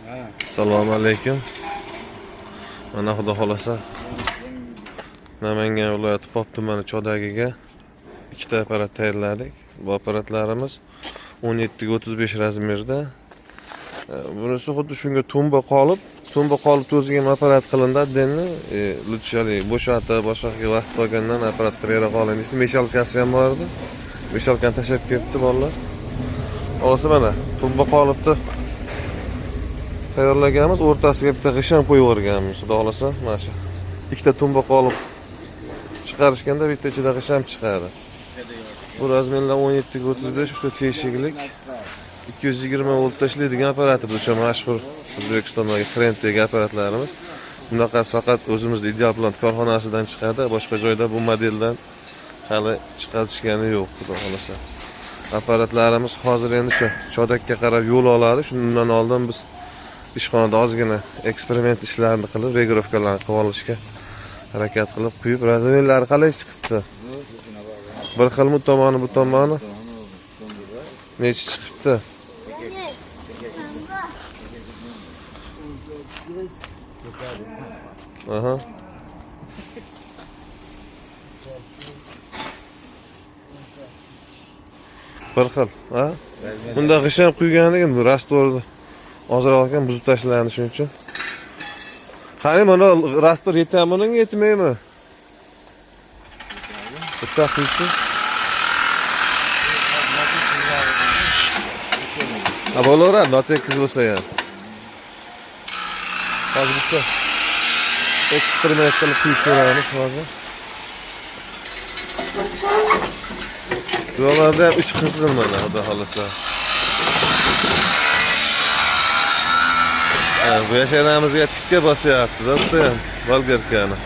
Assalomu alaykum. Mana, xudo xolasa, Namangan viloyati Pop tumani Chodagiga ikkita apparat tayyorladik. Bu apparatlarimiz 17 ga 35 razmerda. Bunisi xuddi shunga tumba qolib, tumba qolib o'ziga ham apparat qilindi отдельно. Лучше bo'shatib, boshqa vaqt topgandan apparat qilib bera qoling deyishdi. Мешалка si ham bor edi. Мешалка ni tashlab ketdi bolalar. Olsa, mana tumba qolibdi. Tayyorlaganmiz, o'rtasiga bitta g'isht ham qo'yib yuborganmiz. Xudo xolasa, mana shu ikkita tumba qolib chiqarishganda bitta ichida g'isht ham chiqadi. Bu razmerlar 17 ga 35, uchta teshiklik, 220 voltda ishlaydigan apparatimiz, o'sha mashhur O'zbekistondagi trenddagi apparatlarimiz. Bunaqasi faqat o'zimizni Ideal Plant korxonasidan chiqadi, boshqa joyda bu modeldan hali chiqarishgani yo'q, xudo xolasa. Apparatlarimiz hozir endi shu Chodakka qarab yo'l oladi. Shundan oldin biz ishxonada ozgina eksperiment ishlarini qilib, регулировка larni qilib olishga harakat qilib, quyib, razmerlari qalay chiqibdi? Bir xilmi bu tomoni, bu tomoni? Nechi chiqibdi? Aha. Bir xil, ha? Bunda g'isht ham quygan ekan, bu раствор ni ozroq ekan, buzib tashlandi shuning uchun. Qani, mana раствор yetadimi bunga, yetmaymi? Bitta quychi. Ha, bo'laveradi, notekis bo'lsa ham. Hozir bitta eksperiment qilib quyib ko'ramiz hozir. Yo'llarda ham ish qizg'in mana, xudo xolasa. Ha, bu yasharamizga tikka bosyapti-da, bitta ham bolgarkani.